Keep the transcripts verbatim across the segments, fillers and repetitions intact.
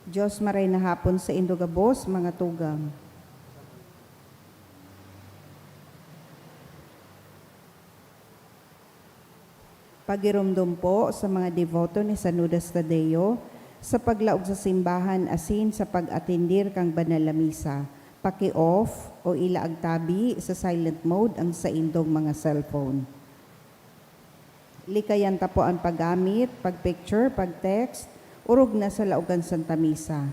Dios, maray na hapon saindo gabos, mga tugang. Pagiromdom po sa mga deboto ni San Judas Tadeo sa paglaog sa simbahan asin sa pag-atendir kan banal na misa. Paki-off o ilaag tabi sa silent mode ang saindong mga cellphone. Likayan ta po an paggamit, pag-picture, pag-text, orog na sa laog kan Santa Misa.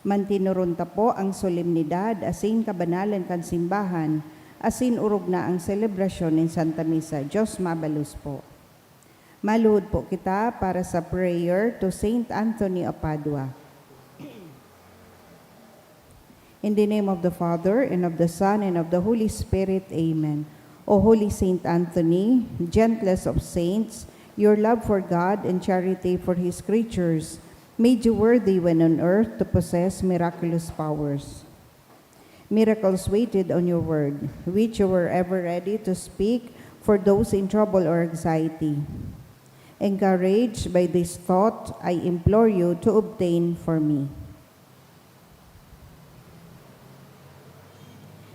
Mantinuron ta po ang solemnidad asin kabanalan kan simbahan, asin orog na ang selebrasyon nin Santa Misa. Dios mabalos po. Maluhod po kita para sa prayer to Saint Anthony of Padua. In the name of the Father, and of the Son, and of the Holy Spirit. Amen. O Holy Saint Anthony, gentlest of saints, your love for God and charity for His creatures made you worthy when on earth to possess miraculous powers. Miracles waited on your word, which you were ever ready to speak for those in trouble or anxiety. Encouraged by this thought, I implore you to obtain for me.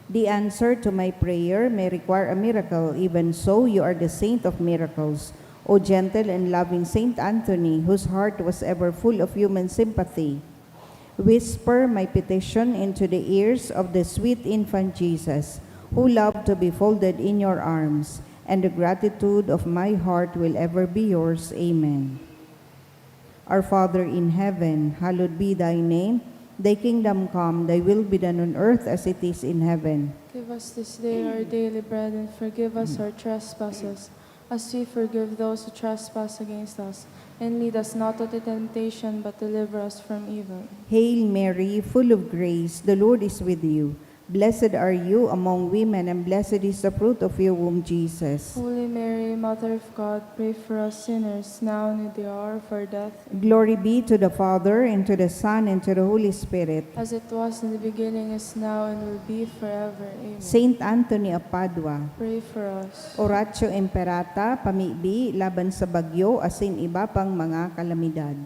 The answer to my prayer may require a miracle. Even so, you are the saint of miracles, O gentle and loving Saint Anthony, whose heart was ever full of human sympathy. Whisper my petition into the ears of the sweet infant Jesus, who loved to be folded in your arms, and the gratitude of my heart will ever be yours. Amen. Our Father in heaven, hallowed be thy name. Thy kingdom come, thy will be done on earth as it is in heaven. Give us this day our daily bread, and forgive us our trespasses, as we forgive those who trespass against us. And lead us not into temptation, but deliver us from evil. Hail Mary, full of grace, the Lord is with you. Blessed are you among women, and blessed is the fruit of your womb, Jesus. Holy Mary, Mother of God, pray for us sinners, now and at the hour of our death. Glory be to the Father, and to the Son, and to the Holy Spirit. As it was in the beginning, is now, and will be forever. Amen. Saint Anthony of Padua. Pray for us. Oratio Imperata, pamibi laban sa bagyo asin iba pang mga kalamidad.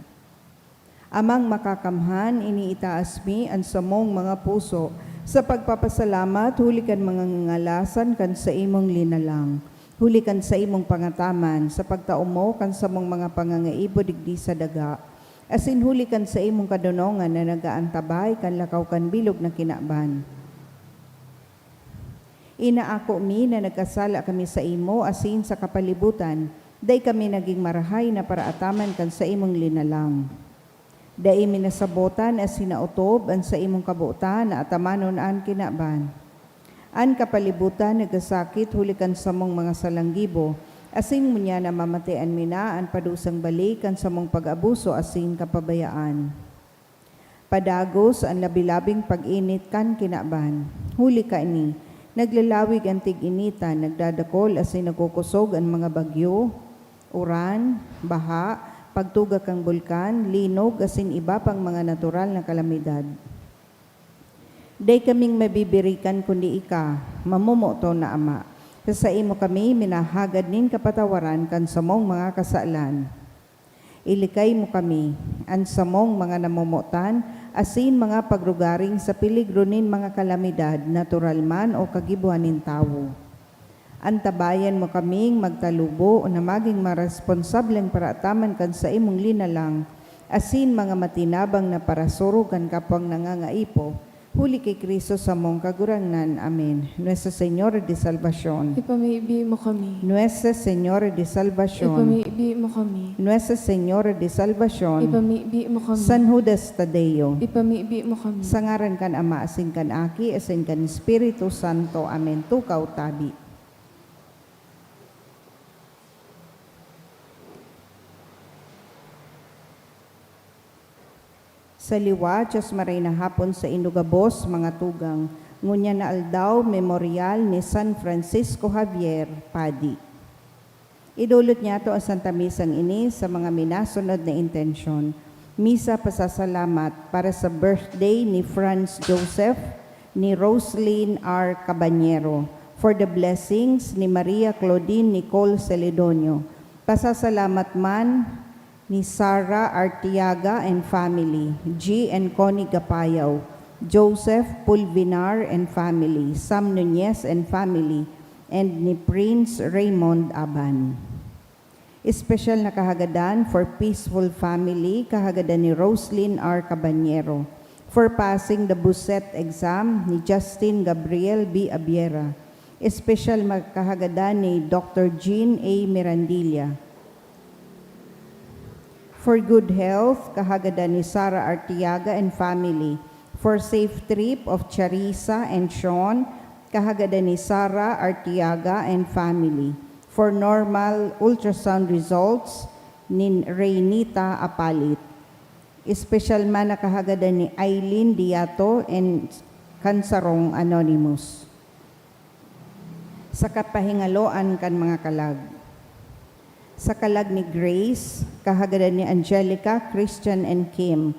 Amang Makakamhan, iniitaas mi an samong mga puso sa pagpapasalamat huli kan mga ngangalasan kan saimong linalang, huli kan saimong pangataman sa pagtao mo kan samong mga pangangaipo digdi sa daga, asin huli kan saimong kadonongan na nag-aantabay kan lakaw kan bilog na kinaban. Inaako mi na nagkasala kami saimo asin sa kapalibutan, dai kami nagin marahay na paraataman kan saimong linalang. Dai mi nasabotan asin naotob an saimong kabotan na atamanon an kinaban. An kapalibutan nagkasakit huli kan samong mga salang gibo, asin ngunyan namamatean mi na an padusang balik kan samong pag-abuso asin kapabayaan. Padagos an labi-labing pag-init kan kinaban. Huli kaini, naglalawig an tig-initan, nagdadakol asin nagkukosog an mga bagyo, uran, baha, pagtuga kan bulkan, linog, asin iba pang mga natural na kalamidad. Dai kaming mabibirikan kundi ika, mamomoton na Ama. Sa saimo kami minahagad nin kapatawaran kan samong mga kasalan. Ilikay mo kami, an samong mga namomotan, asin mga pagrugaring sa peligro nin mga kalamidad, natural man o kagibohan nin tawo. Antabayan mo kaming magtalubo na magin mga responsableng paraataman kan saimong linalang, asin mga matinabang na parasurog kan kapwang nangangaipo, huli ki Cristo samong Kagurangnan. Amen. Nuestra Señora de Salvacion. Ipamibi mo kami. Nuestra Señora de Salvacion. Ipamibi mo kami. Nuestra Señora de Salvacion. Ipamibi mo kami. San Judas Tadeo. Ipamibi mo kami. Sa ngaran kan Ama, asin kan Aki, asin kan Espiritu Santo. Amen. Tukaw tabi. Sa liwat, Diyos maray na hapon saindo gabos, mga tugang. Ngunyan na aldaw, Memorial ni San Francisco Javier, Padi. Idulot niyato an Santa Misang ini sa mga minasunod na intensyon. Misa pasasalamat para sa birthday ni Franz Joseph, ni Roslyn R. Cabanyero, for the blessings ni Maria Claudine Nicole Celedonio. Pasasalamat man ni Sarah Artiaga and family, G and Connie Gapayaw, Joseph Pulvinar and family, Sam Nunez and family, and ni Prince Raymond Aban. Espesyal na kahagadan for peaceful family, kahagadan ni Roslyn R. Cabanyero. For passing the BUSET exam ni Justin Gabriel B. Abiera. Espesyal na kahagadan ni Doctor Jean A. Mirandilla. For good health, kahagadan ni Sarah Artiaga and family. For safe trip of Charissa and Sean, kahagadan ni Sarah Artiaga and family. For normal ultrasound results, ni Reynita Apalit. Espesyal man na kahagadan ni Aileen Diato and Kansarong Anonymous. Sa kapahingaloan kan mga kalag. Sa kalag ni Grace, kahagadan ni Angelica, Christian, and Kim.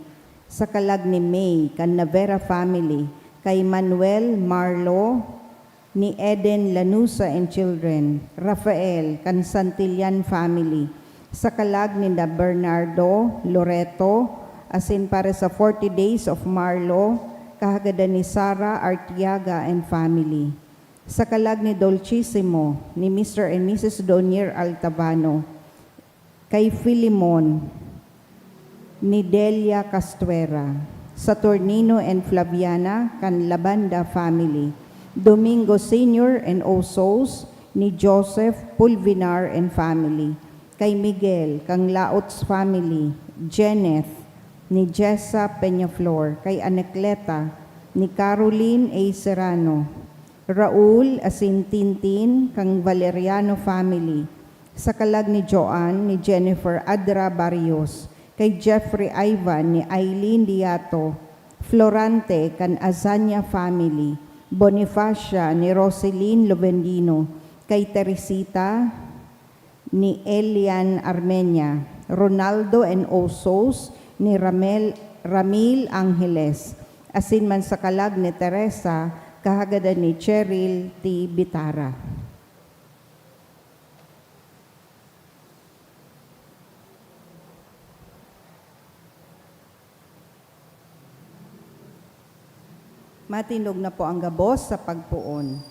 Sa kalag ni May, kan Navera family, kay Manuel, Marlo, ni Eden Lanusa and children, Rafael, kan Santillan family, sa kalag ninda Bernardo, Loreto, asin para sa forty days of Marlo, kahagadan ni Sarah Artiaga and family. Sa kalag ni Dolchisimo, ni Mister and Missus Donier Altavano, kay Filemon, ni Delia Castuera, Saturnino and Flaviana kan Labanda family, Domingo Senior and Osos, ni Joseph Pulvinar and family, kay Miguel kan Laots family, Jeneth, ni Jessa Peñaflor, kay Anacleta, ni Caroline A. Serrano, Raul asin Tintin kan Valeriano family, sa kalag ni Joan, ni Jennifer Adra Barrios, kay Jeffrey Ivan, ni Aileen Diato, Florante kan Azania family, Bonifacia ni Roselyn Lovendino, kay Teresita ni Elian Armenia, Ronaldo and Osos ni Ramel, Ramil Angeles, asin man sa kalag ni Teresa, kahagadan ni Cheryl T. Bitara. Matindog na po ang gabos sa pagpoon.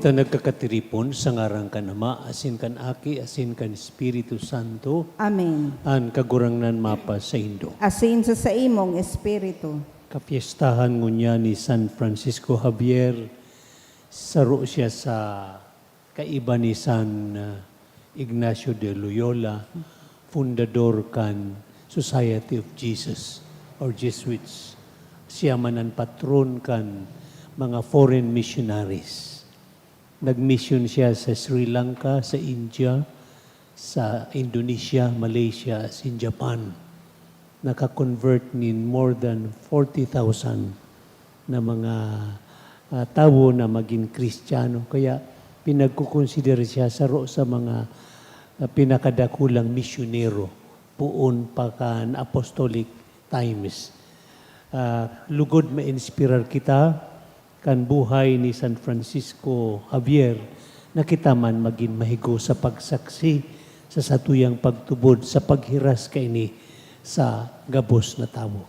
Ta nagkakatiripon sa ngaran kan Ama, asin kan Aki, asin kan Espiritu Santo. Amen. An Kagurangnan mapa saindo. Asin sa saimong espiritu. Kapiestahan ngunyan ni San Francisco Javier, saro siya sa kaiba ni San, ah, Ignacio de Loyola, fundador kan Society of Jesus or Jesuits. Siya man an patron kan mga foreign missionaries. Nagmisyon siya sa Sri Lanka, sa India, sa Indonesia, Malaysia, asin Japan. Naka-convert nin more than forty thousand na mga, ah, tawo na magin Kristiyano. Kaya pinagkukonsidera siya saro sa mga, ah, pinakadakulang misyonero poon pa kan apostolic times. Ah, lugod ma-inspirar kita kan buhay ni San Francisco Javier na kita man magin mahigo sa pagsaksi sa satuyang pagtubod sa paghiras kaini sa gabos na tawo.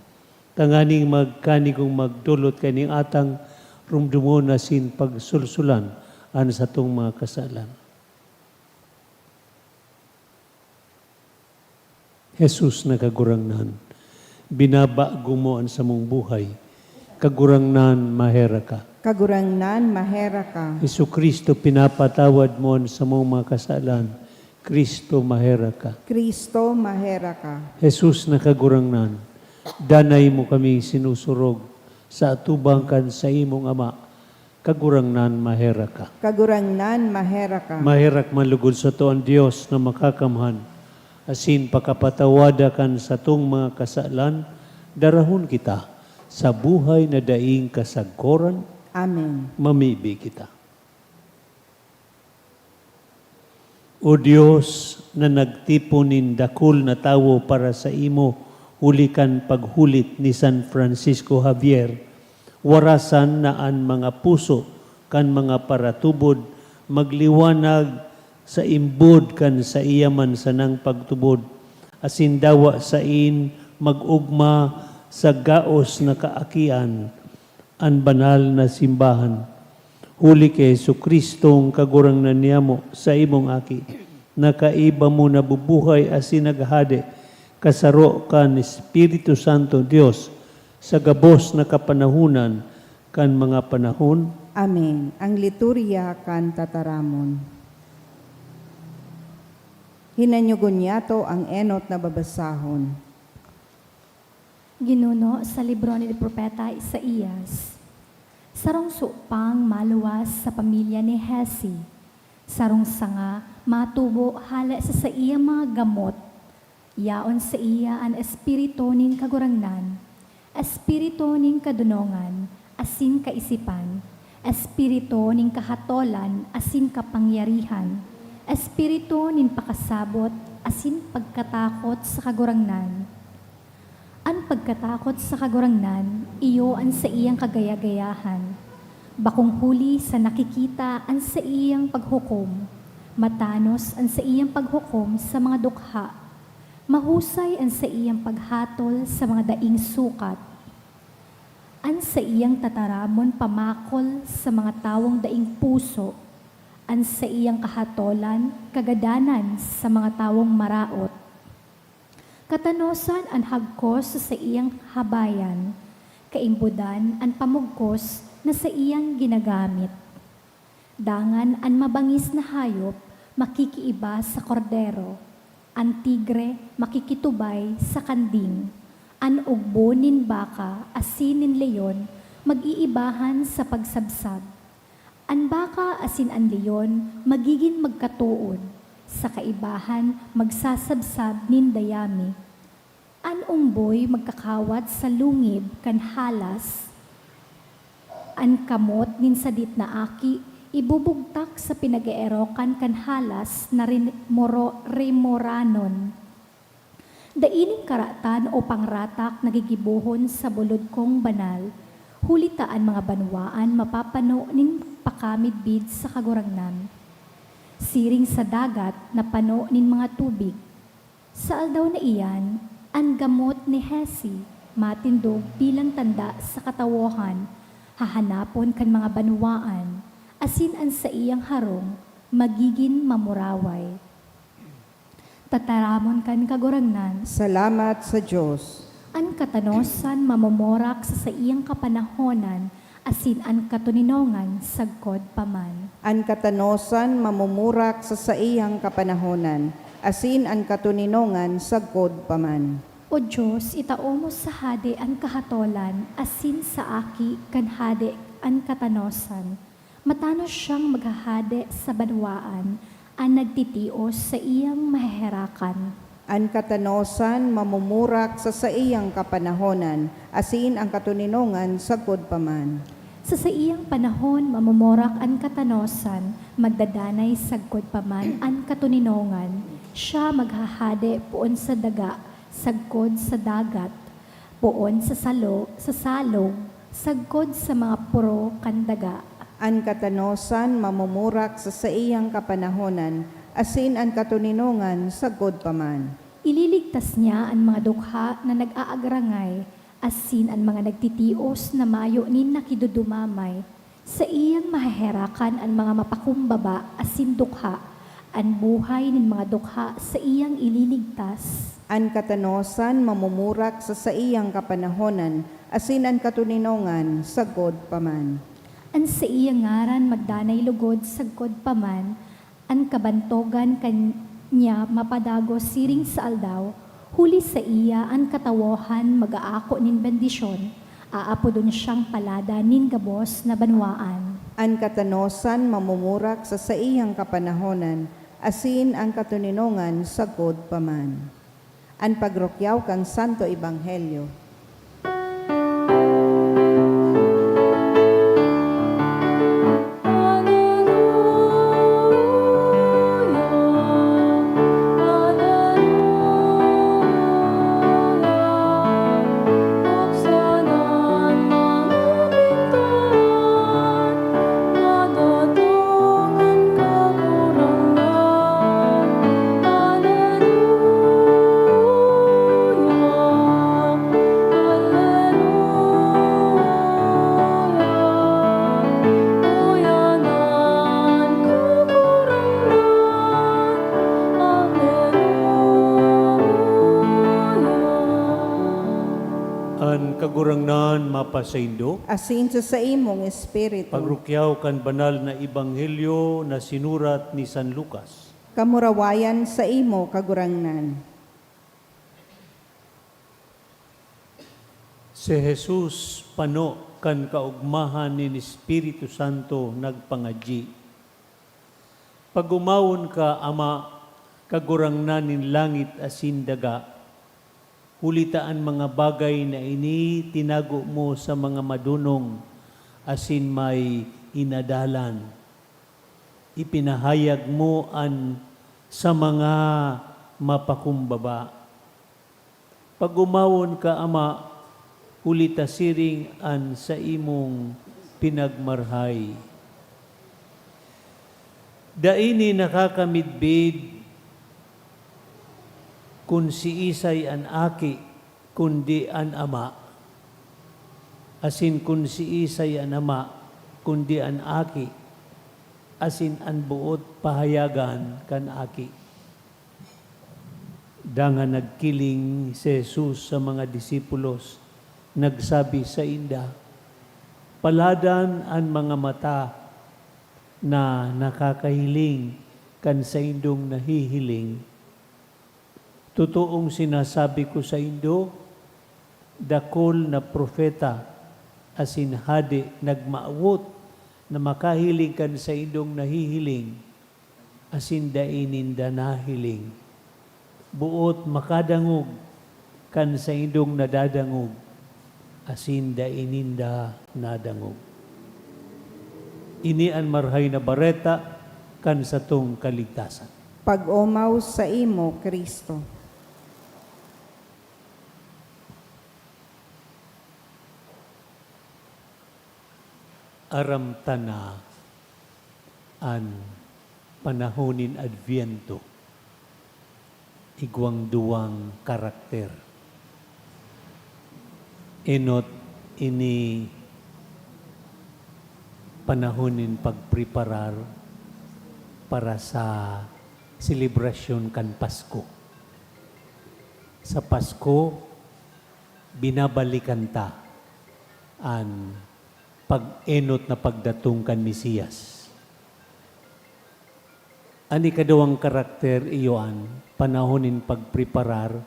Tanganing magkanigong magdolot kaining atang rumdomon asin pagsulsulan an satong mga kasalan. Jesus na Kagurangnan, binabago mo an samong buhay. Kagurangnan, maherak ka. Kagurangnan, maherak ka. Jesu-Cristo, pinapatawad mo an samong mga kasalan. Cristo, maherak ka. Cristo, maherak ka. Jesus na Kagurangnan, danay mo kaming sinusurog sa atubang kan saimong Ama. Kagurangnan, maherak ka. Kagurangnan, maherak ka. Maherak man lugod sato an Dios na makakamhan, asin pakapatawada kan satong mga kasalan, darahon kita sa buhay na daing kasagkoran. Amen. Mamibi kita. O Dios, na nagtipon nin dakul na tawo para saimo huli kan paghulit ni San Francisco Javier, warasan na an mga puso kan mga paratubod magliwanag sa imbod kan saiya man sanang pagtubod, asin dawa sain mag-ogma sa gaos na kaakian, an banal na simbahan. Huli ki Jesu-Cristong Kagurangnan niamo, saimong Aki, na kaiba mo nabubuhay asin naghahade, kasaro kan Espiritu Santo, Dios, sa gabos na kapanahonan kan mga panahon. Amen. Ang liturya kan tataramon. Hinanyogon niyato ang enot na babasahon. Ginuno sa libro ni Propeta Isaias, sarong supang maluwas sa pamilya ni Hesi, sarong sanga matubo hale sa saiyang mga gamot. Yaon saiya an Espiritu nin Kagurangnan, Espiritu nin kadonongan asin kaisipan, Espiritu nin kahatolan asin kapangyarihan, Espiritu nin pakasabot asin pagkatakot sa Kagurangnan. An pagkatakot sa Kagurangnan iyo an saiyang kagaya-gayahan. Bakong huli sa nakikita an saiyang paghukom. Matanos an saiyang paghukom sa mga dukha. Mahusay an saiyang paghatol sa mga daing sukat. An saiyang tataramon pamakol sa mga tawong daing puso. An saiyang kahatolan kagadanan sa mga tawong maraot. Katanosan an hagkos sa saiyang habayan, kaimbodan an pamugkos na saiyang ginagamit. Dangan an mabangis na hayop makikiiba sa kordero, an tigre makikitubay sa kanding, an ugbo nin baka asin nin leon mag-iibahan sa pagsabsab. An baka asin an leon magigin magkatood, sa kaibahan magsasabsab nin dayami. An umboy magkakawat sa lungib kan halas. An kamot nin sadit na aki ibubugtak sa pinag-eerokan kan halas na rin-, moro-, rimoranon. Dai nin karatan o pangratak na gigibohon sa bulod kong banal, huli ta an mga banwaan mapapano nin pakamidbid sa Kagurangnan. Siring sa dagat na pano nin mga tubig. Sa aldaw na iyan, an gamot ni Hesi matindog bilang tanda sa katawohan, hahanapon kan mga banwaan, asin an saiyang harong magigin mamuraway. Tataramon kan Kagurangnan. Salamat sa Dios. An katanosan mamumurak sa saiyang kapanahonan, asin an katoninongan sagkod pa man. An katanosan mamumurak sa saiyang kapanahonan, asin an katoninongan sagkod pa man. O Dios, itao mo sa hade an kahatolan, asin sa aki kan hade an katanosan. Matanos siyang maghahade sa banwaan, an nagtitios saiyang maheherakan. An katanosan mamumurak sa saiyang kapanahonan, asin an katoninongan sagkod pa man. Sa saiyang panahon mamumurak an katanosan, magdadanay sagkod pa man an katoninongan. Siya maghahade poon sa daga, sagkod sa dagat, poon sa salo, sa salog, sagkod sa mga poro kan daga. An katanosan mamumurak sa saiyang kapanahonan, asin an katoninongan sagkod pa man. Ililigtas niya an mga dukha na nag-aagrangay, asin an mga nagtitios na mayo nin nakidudumamay. Saiyang maheherakan an mga mapakumbaba asin dukha, an buhay nin mga dukha saiyang ililigtas. An katanosan mamumurak sa saiyang kapanahonan, asin an katoninongan sagkod pa man. An saiyang ngaran magdanay lugod sagkod pa man, an kabantogan kan niya mapadagos siring sa aldaw, huli saiya an katawohan mag-aako nin bendisyon, aapodon siyang paladan nin gabos na banwaan. An katanosan mamumurak sa saiyang kapanahonan, asin an katoninongan sagkod pa man. An pagrukyaw kan Santo Ebanghelyo. An Kagurangnan mapasaindo. Asin sa saimong espiritu. Pagrukyaw kan banal na ebanghelyo na sinurat ni San Lucas. Kamurawayan saimo, Kagurangnan. Si Jesus, pano kan kaogmahan nin Espiritu Santo, nagpangadyi, "Pag-omawon ka, Ama, Kagurangnan nin langit asin daga, huli ta an mga bagay na ini tinago mo sa mga madonong asin may inadalan. Ipinahayag mo an sa mga mapakumbaba. Pag-omawon ka, Ama, huli ta siring an saimong pinagmarhay." Dai nin nakakamidbid kun siisay an Aki, kundi an Ama, asin kun siisay an Ama, kundi an Aki, asin an boot pahayagan kan Aki. Dangan nagkiling si Jesus sa mga disipulos, nagsabi sainda, "Paladan an mga mata na nakakahiling kan saindong nahihiling. Totoong sinasabi ko saindo, dakul na propeta asin hade nagmawot na makahiling kan saindong nahihiling asin dai ninda nahiling, boot makadangog kan saindong nadadangog asin dai ninda nadangog." Ini an Marahay na Bareta kan satong kaligtasan. Pag-omaw saimo, Cristo. Aram ta na an panahon nin Adviento, igwang duwang karakter. Enot ini Panahon nin pagpreparar para sa selebrasyon kan Pasko. Sa Pasko, binabalikan ta an pag-enot na pagdatong kan Mesiyas. An ikaduwang karakter iyo an panahon nin pagpreparar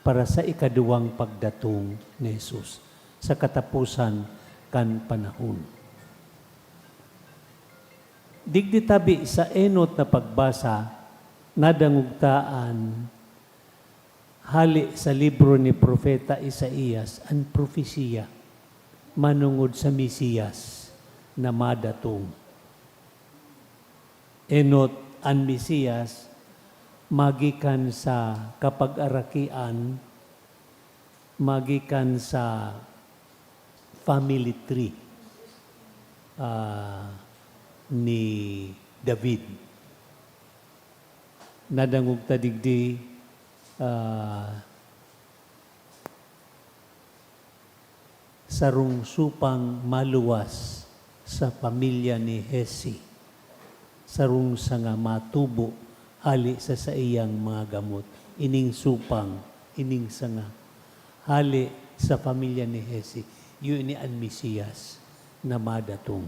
para sa ikaduwang pagdatong ni Jesus sa kataposan kan panahon. Digdi tabi sa enot na pagbasa, nadangog ta an hale sa libro ni Propeta Isaias an propesiya manongod sa Mesiyas na madatong. Enot an Mesiyas magikan sa kapag-arakian, magikan sa family tree, ah, ni David. Nadangog ta digdi, ah, sarong supang maluwas sa pamilya ni Jesse, sarong sanga matubo hale sa saiyang mga gamot. Ining supang, ining sanga, hale sa pamilya ni Jesse, iyo ini an Mesiyas na madatong.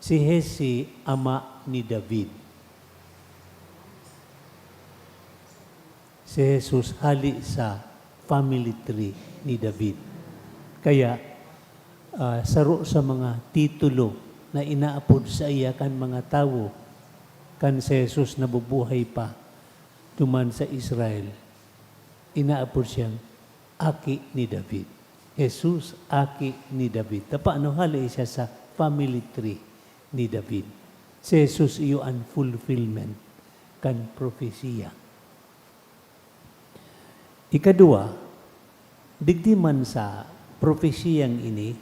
Si Jesse, ama ni David. Si Jesus hale sa family tree ni David. Kaya, ah, saro sa mga titulo na inaapod saiya kan mga tawo, kan si Jesus nabubuhay pa, duman sa Israel, inaapod siyang Aki ni David. Jesus, Aki ni David. Ta paano hale siya sa family tree ni David? Si Jesus iyo an fulfillment kan propesiya. Ikaduwa, digdi man sa propesiyang ini,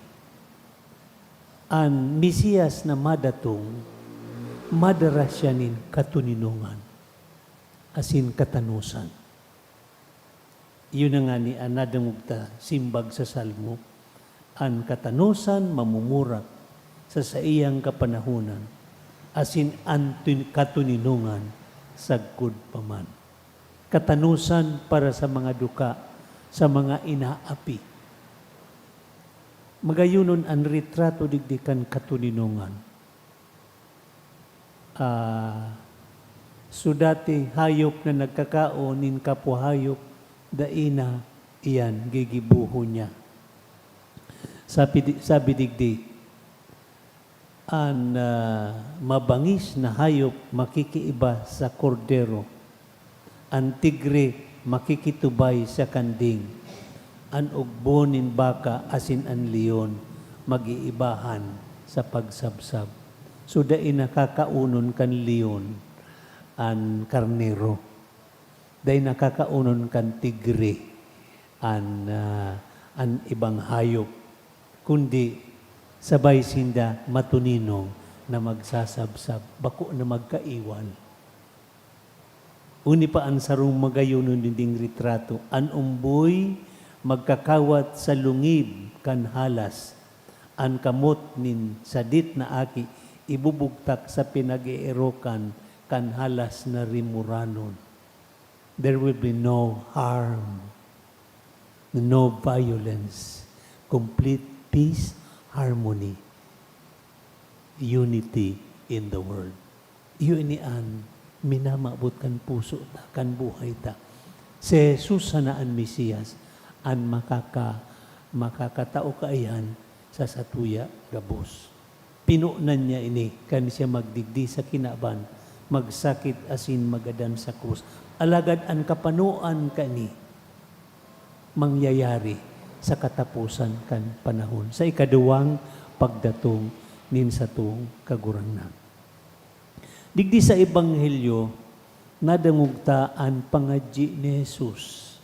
an Mesiyas na madatong, madara siya nin katoninongan asin katanosan. Iyo na ngani an nadangog ta simbag sa Salmo, "An katanosan mamumurak sa saiyang kapanahonan, asin an tun-, katoninongan sagkod pa man." Katanosan para sa mga duka, sa mga inaapi. Magayonon an retrato digdi kan katoninongan. Ah, so dati hayop na nagkakaon nin kapwa hayop, dai na iyan gigibohon niya. Sabi di-, sabi digdi, an, ah, mabangis na hayop makikiiba sa kordero. An tigre makikitubay sa kanding, an ugbo nin baka asin an leon mag-iibahan sa pagsabsab. So, dai na kakaonon kan leon an karnero, dai na kakaonon kan tigre an, ah, an ibang hayop, kundi sabay sinda matoninong na magsasabsab, bako na magkaiwal. Uni pa an sarong magayonon ninding retrato, an omboy magkakawat sa lungib kan halas, an kamot nin sadit na aki ibubugtak sa pinag-eerokan kan halas na rimuranon. There will be no harm, no violence, complete peace, harmony, unity in the world. Iyo ini an minamabot kan puso ta, kan buhay ta. Si Jesus sana an Mesiyas, an makaka-, makakatao kaiyan sa satuya gabos. Pinonan niya ini kan siya magdigdi sa kinaban, magsakit asin magadan sa krus. Alagad an kapanoan kani mangyayari sa kataposan kan panahon, sa ikaduwang pagdatong nin satong Kagurangnan. Digdi sa Ebanghelyo, nadangog ta an pangadyi ni Jesus.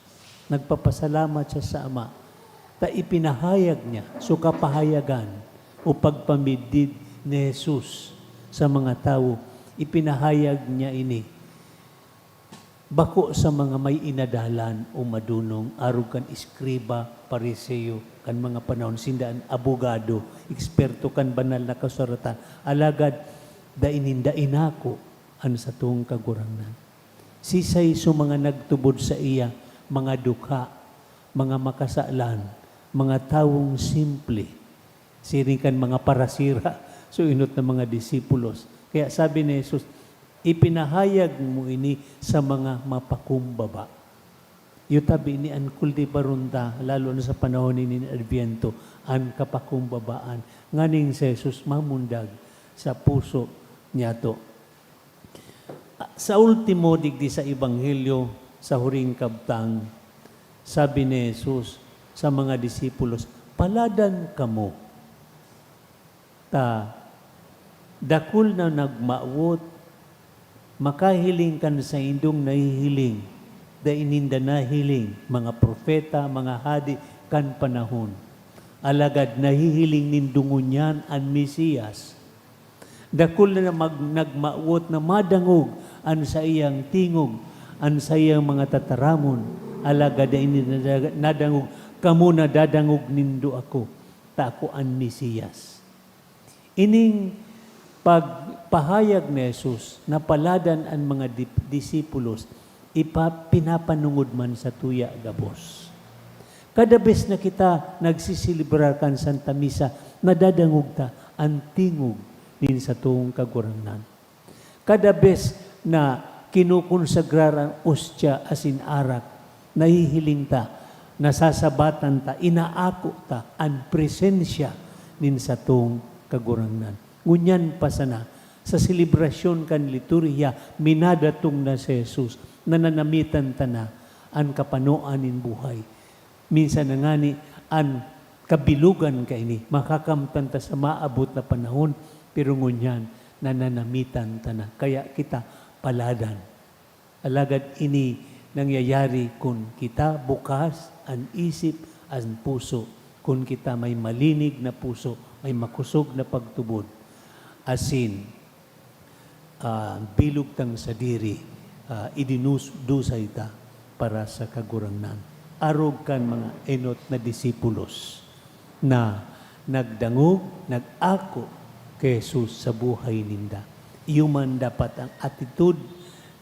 Nagpapasalamat siya sa Ama ta ipinahayag niya, so kapahayagan o pagpamidbid ni Jesus sa mga tawo, ipinahayag niya ini. Bako sa mga may inadalan o madunong, arog kan eskriba, Pariseo, kan mga panahon sinda an abogado, eksperto kan Banal na Kasuratan, alagad dai ninda inako an satong Kagurangnan. Sisay sa mga nagtubod saiya, mga dukha, mga makasalan, mga tawong simple, siring kan mga parasira, so enot na mga disipulos. Kaya sabi ni Jesus, "Ipinahayag mo ini sa mga mapakumbaba." Iyo tabi ni an kultibaron ta, lalo na sa panahon nin Adviento, an kapakumbabaan. Nganing si Jesus mamundag sa puso niyato. Sa ultimo, digdi sa Ebanghelyo, sa huring kabtang, sabi ni Jesus sa mga disipulos, "Paladan kamo, ta dakul na nagmawot makahiling kan saindong nahihiling, dai ninda nahiling, mga propeta, mga hadi kan panahon. Alagad nahihiling nindo ngunyan an Mesiyas. Dakul na mag-, nagmawot na madangog an saiyang tingog, an saiyang mga tataramon, alagad dai ninda nadangog. Kamo nadadangog nindo ako, ta ako an Mesiyas." Ining pagpahayag ni Jesus na paladan an mga dip-, disipulos, ipa-, pinapanungod man satuya gabos. Kada bes na kita nagsiselebrar kan Santa Misa, nadadangog ta an tingog nin satong Kagurangnan. Kada bes na kinokonsagrar an ostya asin arak, nahihiling ta, nasasabatan ta, inaako ta an presensya nin satong Kagurangnan. Ngunyan pa sana, sa selebrasyon kan liturhiya, minadatong na si Jesus na nanamitan ta na an kapanoan nin buhay. Minsan na ngani, an kabilugan kaini, makakamtan ta sa maabot na panahon, pero ngunyan, nananamitan ta na. Kaya kita paladan. Alagad ini nangyayari kun kita bukas an isip, an puso, kun kita may malinig na puso, may makosog na pagtubod, asin, ah, bilog tang sadiri, ah, idinus-, dusay ta para sa Kagurangnan. Arog kan mga enot na disipulos na nagdangog, nag-ako ki Jesus sa buhay ninda. Iyo man dapat an atitod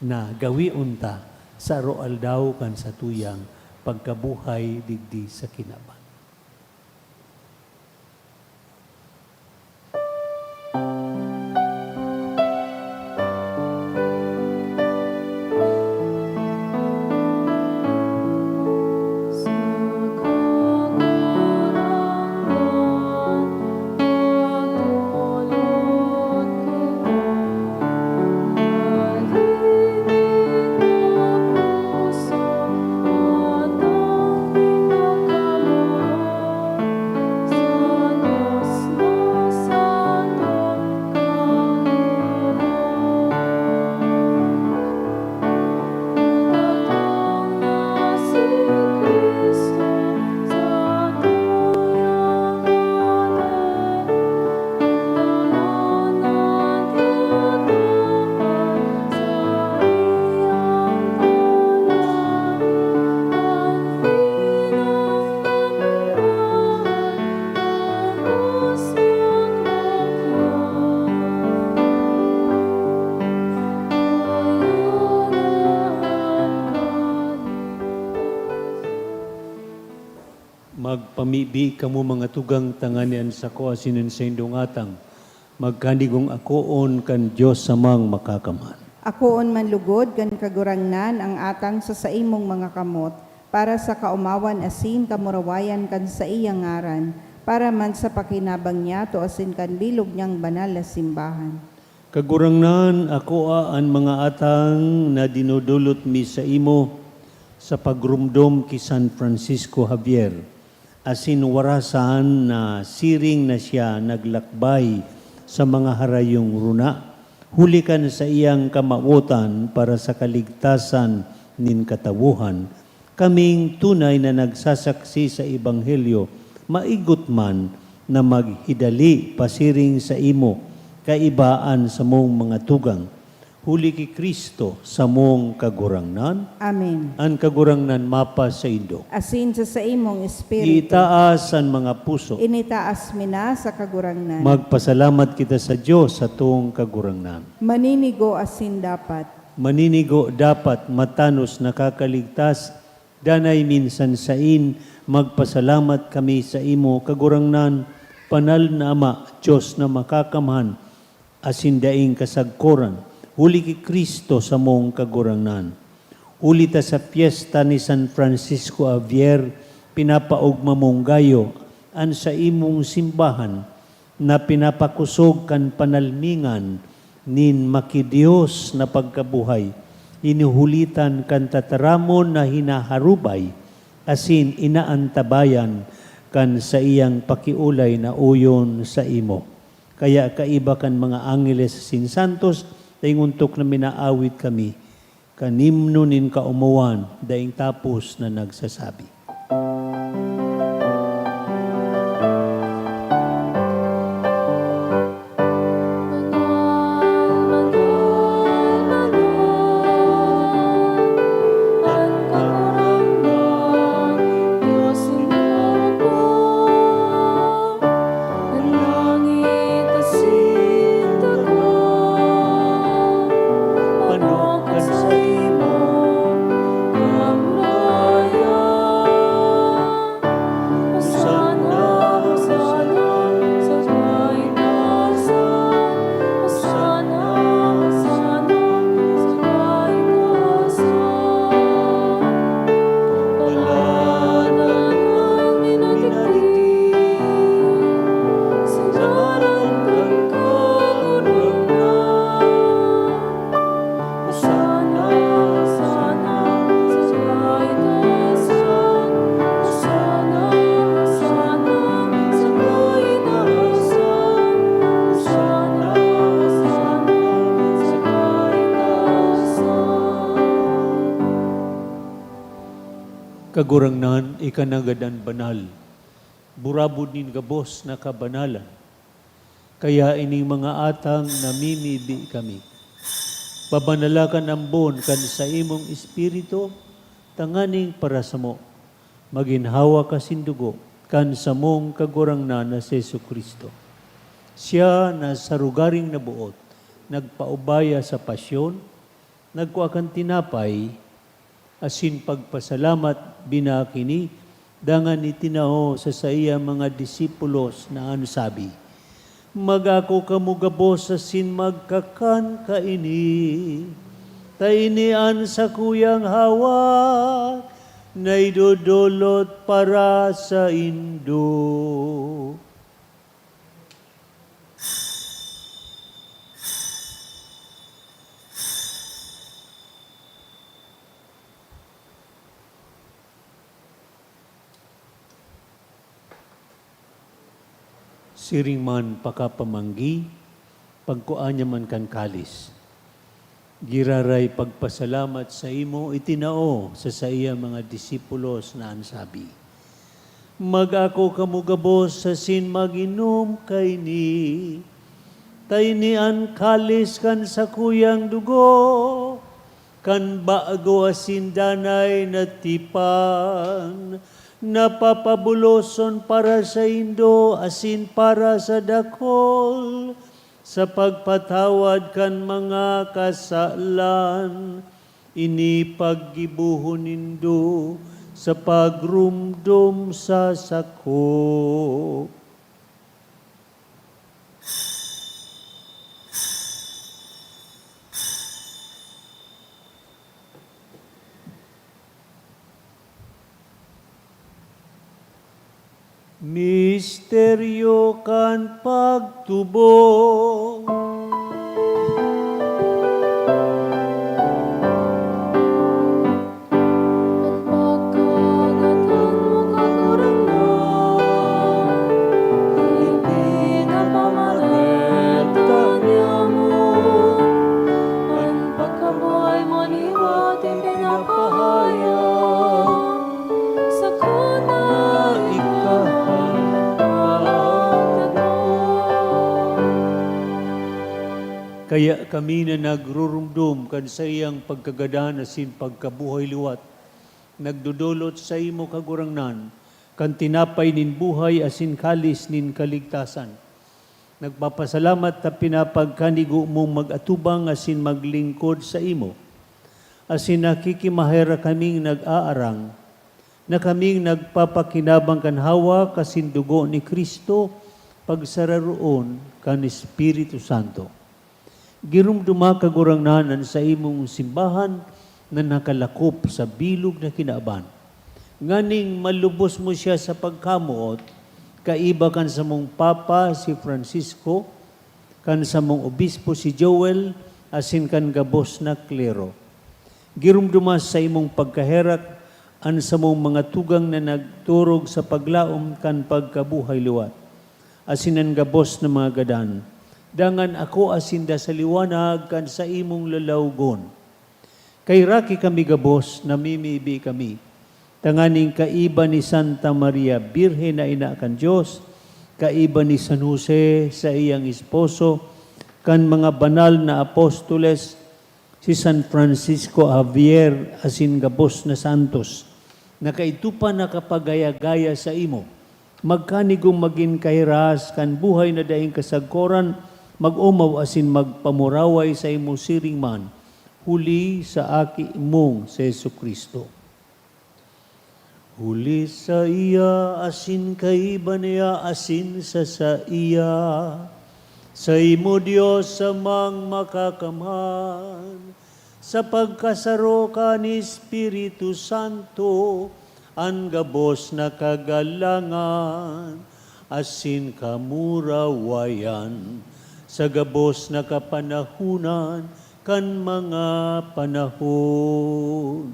na gawion ta sa aroaldaw kan satuyang pagkabuhay digdi sa kinaban. Magpamibi kamo, mga tugang, tanganing an sako asin an saindong atang magkanigong akoon kan Dios Amang Makakamhan. Akoon man lugod kan Kagurangnan ang atang sa saimong mga kamot, para sa kaomawan asin kamurawayan kan saiyang ngaran, para man sa pakinabang niyato asin kan bilog niyang banal na simbahan. Kagurangnan, akoa an mga atang na dinodolot mi saimo sa pagromdom ki San Francisco Javier, asin warasan na siring na siya naglakbay sa mga harayong rona, huli kan saiyang kamawotan para sa kaligtasan nin katawohan, kaming tunay na nagsasaksi sa Ebanghelyo, maigot man na maghidali pasiring saimo kaiba an samong mga tugang. Huli ki Cristo, samong Kagurangnan. Amen. An Kagurangnan mapasaindo. Asin sa saimong espiritu. Itaas an mga puso. Initaas mi na sa Kagurangnan. Magpasalamat kita sa Dios, satong Kagurangnan. Maninigo asin dapat. Maninigo dapat, matanos, nakakaligtas, danay minsan sain. Magpasalamat kami saimo, Kagurangnan, banal na Ama, Dios na makakamhan, asin daing kasagkoran, huli ki Cristo samong Kagurangnan. Huli ta sa pyesta ni San Francisco Javier, pinapaogma mong gayo an saimong simbahan na pinapakosog kan panalmingan nin makidios na pagkabuhay, hinuhulitan kan tataramon na hinaharubay, asin inaantabayan kan saiyang pakiolay na oyon saimo. Kaya kaiba kan mga angeles asin santos, daing ontok na minaawit kami kan himno nin kaomawan, daing tapos na nagsasabi. An langit asin daga, pano kan saimong kamurayan. Hosanna, Hosanna, sa kaitaasan. Hosanna, Hosanna, sa kaitaasan. Palad an minadigdi sa ngaran kan Kagurangnan. Hosanna, Hosanna, sa kaitaasan. Hosanna, Hosanna, sa kaitaasan. Hosanna, Hosanna, sa kaitaasan. Kagurangnan, ika nanggad an banal, burabod nin gabos na kabanalan. Kaya ining mga atang namimibi kami. Pabanala kan ambon kan saimong Espiritu, tanganing para samo, maginhawa ka sindugo kan samong Kagurangnan na si Jesu-Cristo. Siya na sa rogaring naboot, nagpaubaya sa pasyon, nagkua kan tinapay, asin pagpasalamat, binakini, dangan itinao sa saiyang mga disipulos na an sabi, "Mag-ako kamo gabos asin magkakan kaini, ta ini an sakuyang hawak na idodolot para saindo." Siring man pakapamanggi, pagkua niya man kan kalis. Giraray pagpasalamat saimo, itinao sa saiyang mga disipulos na an sabi, "Mag-ako kamo gabos asin mag-inom kaini, ta ini an kalis kan sakuyang dugo, kan bago asin danay na tipan, na papabuloson para saindo asin para sa dakul, sa pagpatawad kan mga kasalan. Ini paggibohon nindo sa pagromdom sa sako." Misteryo kan pagtubod. An pagkagatan mo, Kagurangnan, ipinapamaragtan niamo. An pagkabuhay mo liwat ipinapahayag. Sakuna ika an pagtubod. Kaya kami na nagrurumdom kan saiyang pagkagadan asin pagkabuhay liwat, nagdodolot saimo, Kagurangnan, kan tinapay nin buhay asin kalis nin kaligtasan. Nagpapasalamat ta pinapagkanigo mong mag-atubang asin maglingkod saimo. Asin nakikimaherak kaming nag-aarang na kaming nagpapakinabang kan hawak asin dugo ni Cristo, pagsararoon kan Espiritu Santo. Giromdoma, Kagurangnan, an saimong simbahan na nakalakop sa bilog na kinaban, nganing malubos mo siya sa pagkamoot, kaiba kan samong Papa, si Francisco, kan samong Obispo, si Joel, asin kan gabos na klero. Giromdoma sa imong pagkaherak an samong mga tugang na nagturog sa paglaom kan pagkabuhay liwat, asin an gabos na mga gadan. Dangan akoa sinda sa liwanag kan saimong lalawgon. Kaheraki kami gabos, namimibi kami, tanganing kaiba ni Santa Maria Birhen na ina kan Dios, kaiba ni San Jose, saiyang esposo, kan mga banal na apostoles, si San Francisco Javier, asin gabos na santos, na kaidto pa nakapagaya-gaya saimo, magkanigong magin kahiras kan buhay na daing kasagkoran, mag-omaw asin magpamuraway saimo siring man, huli sa Aki mong si Jesu-Cristo. Huli saiya, asin kaiba niya, asin sa saiya, saimo, Dios Amang Makakamhan, sa pagkasaro kan Espiritu Santo, an gabos na kagalangan asin kamurawayan sa gabos na kapanahonan kan mga panahon.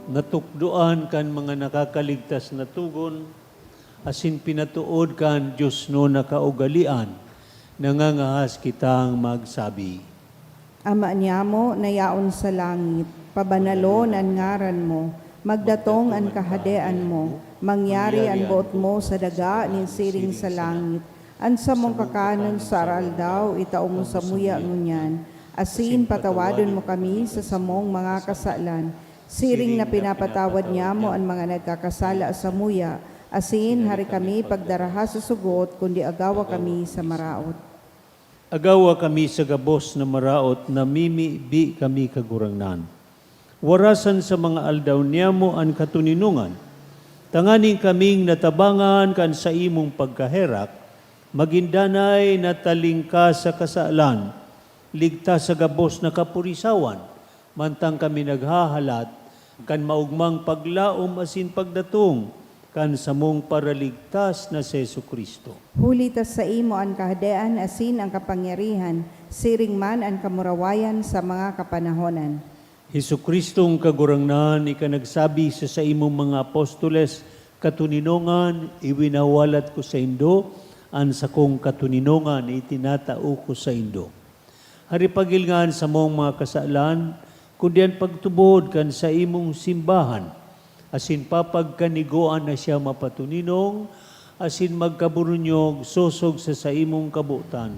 Natukdoan kan mga nakakaligtas na togon, asin pinatood kan diosnon na kaugalean, nangangahas kitang magsabi. Ama niamo na yaon sa langit, pabanalon an ngaran mo, magdatong an kahadean mo, mangyari an boot mo sa daga nin siring sa langit. An samong kakanon sa araldaw, itao mo samuya ngunyan, asin patawadon mo kami sa samong mga kasalan, siring na pinapatawad niamo an mga nagkakasala samuya, asin hari kami pagdaraha sa sugot, kundi agawa kami sa maraot. Agawa kami sa gabos na maraot, namimibi kami, Kagurangnan. Warasan sa mga aldaw niamo an katoninongan, tanganing kaming natabangan kan saimong pagkaherak, magin danay na talingkas sa kasalan, ligtas sa gabos na kapurisawan, mantang kami naghahalat kan maogmang paglaom asin pagdatong kan samong Paraligtas na si Jesu-Cristo. Huli ta saimo an kahadean asin an kapangyarihan, siring man an kamurawayan sa mga kapanahonan. Jesu-Cristong Kagurangnan, ika nagsabi sa saimong mga apostoles, "Katoninongan, iwinawalat ko saindo, an sakong katoninongan itinatao ko saindo." Hari, pagilnga an samong mga kasalan, kundi an pagtubod kan saimong simbahan, asin papagkanigoan na siya mapatoninong asin magkaburunyog sosog sa saimong kabotan.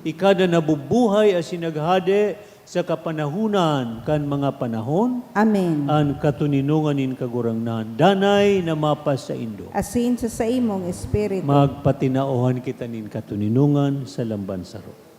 Ika na nabubuhay asin naghade sa kapanahonan kan mga panahon. Amen. An katoninongan nin Kagurangnan danay na mapasaindo. Asin sa saimong espiritu. Magpatinauhan kita nin katoninongan sa lamban saro.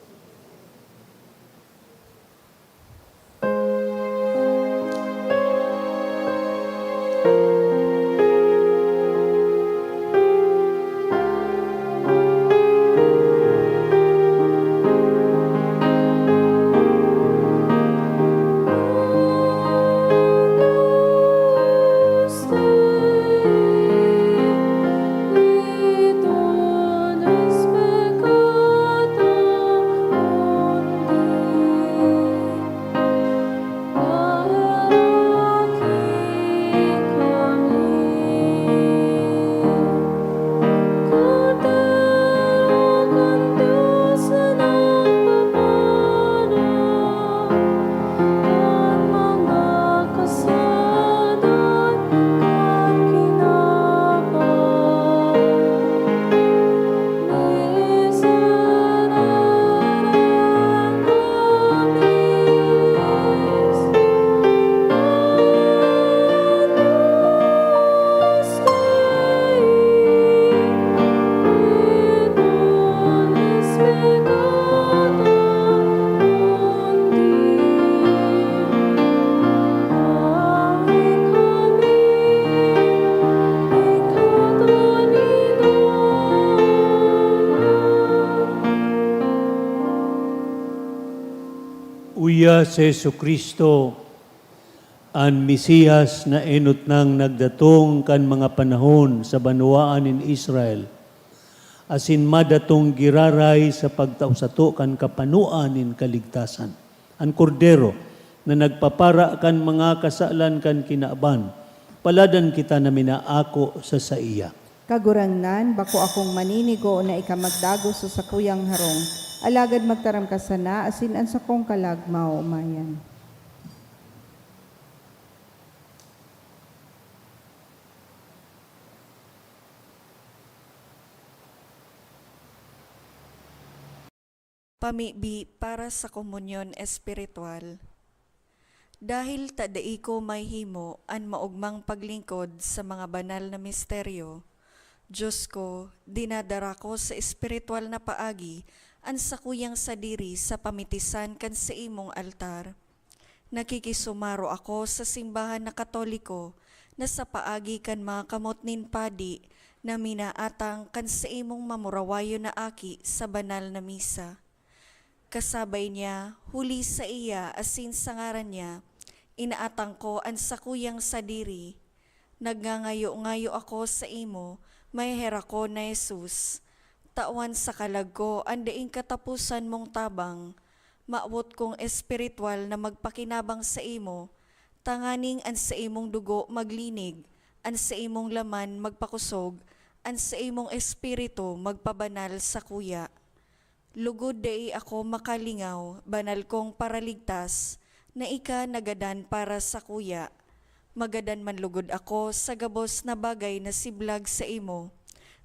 Si Jesu-Cristo, an Mesiyas na enot nang nagdatong kan mga panahon sa banwaan nin Israel, asin madatong giraray sa pagtao sato kan kapanoan nin kaligtasan. An Kordero na nagpapara kan mga kasalan kan kinaban, paladan kita na minaako sa saiya. Kagurangnan, bako akong maninigo na ika magdagos sa sakuyang harong, alagad magtaram ka sana asin an sakong kalag maomayan. Pamibi para sa komunyon espiritual. Dahil ta dai ko mahihimo an maogmang paglingkod sa mga banal na misteryo, Diyos ko, dinadara ko sa espiritual na paagi an sakuyang sadiri sa pamitisan kan saimong altar. Nakikisumaro ako sa simbahan na Katoliko na sa paagi kan mga kamot nin padi na minaatang kan saimong mamurawayon na aki sa banal na misa. Kasabay niya, huli saiya asin sa ngaran niya, inaatang ko an sakuyang sadiri. Nagngangayo-ngayo ako saimo, maheherakon na Jesus. Tawan sa kalag ko an daing kataposan mong tabang. Mawot kong espiritual na magpakinabang saimo, tanganing an saimong dugo maglinig, an saimong laman magpakosog, an saimong espiritu magpabanal sakuya. Lugod dai ako makalingaw, banal kong Paraligtas, na ika nagadan para sakuya. Magadan man lugod ako sa gabos na bagay na siblag saimo,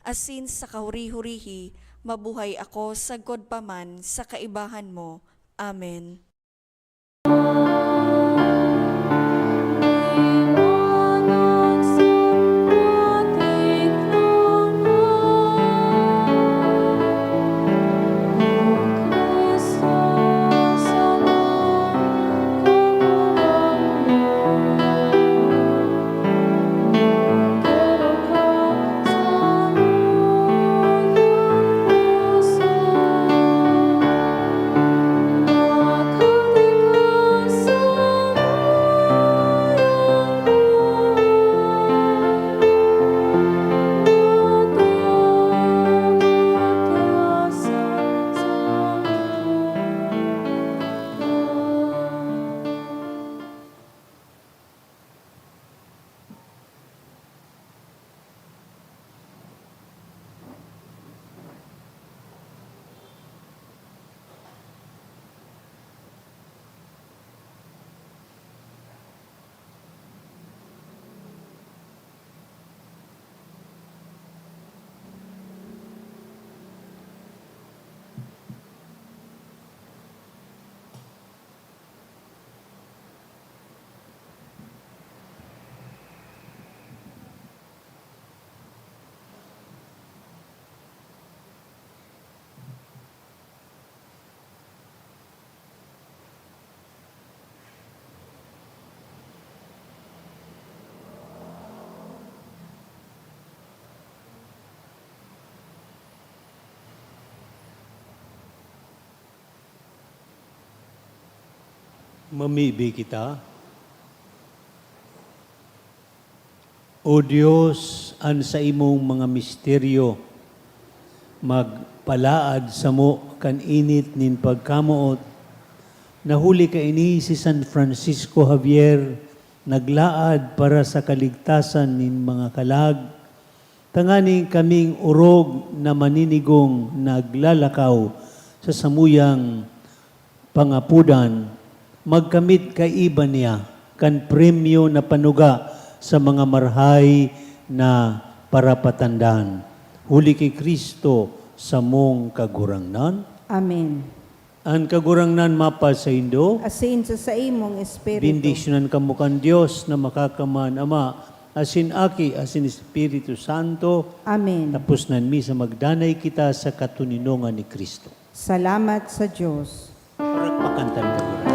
asin sa kahuri-hurihi mabuhay ako sagkod pa man sa kaibahan mo. Amen. Mamibi kita. O Dios, an saimong mga misteryo magpalaad samo kan init nin pagkamoot, na huli kaini si San Francisco Javier naglaad para sa kaligtasan nin mga kalag, tanganing kaming orog na maninigong naglalakaw sa samuyang pangapodan, magkamit kaiba niya kan premyo na panuga sa mga marahay na parapatandan. Huli ki Cristo, samong Kagurangnan. Amen. An Kagurangnan mapasaindo. Asin sa saimong espiritu. Bendisyonan kamo kan Dios na Makakamhan, Ama, asin Aki, asin Espiritu Santo. Amen. Tapos nan misa, magdanay kita sa katoninongan ni Cristo. Salamat sa Dios. Palakpakan ta an Kagurangnan.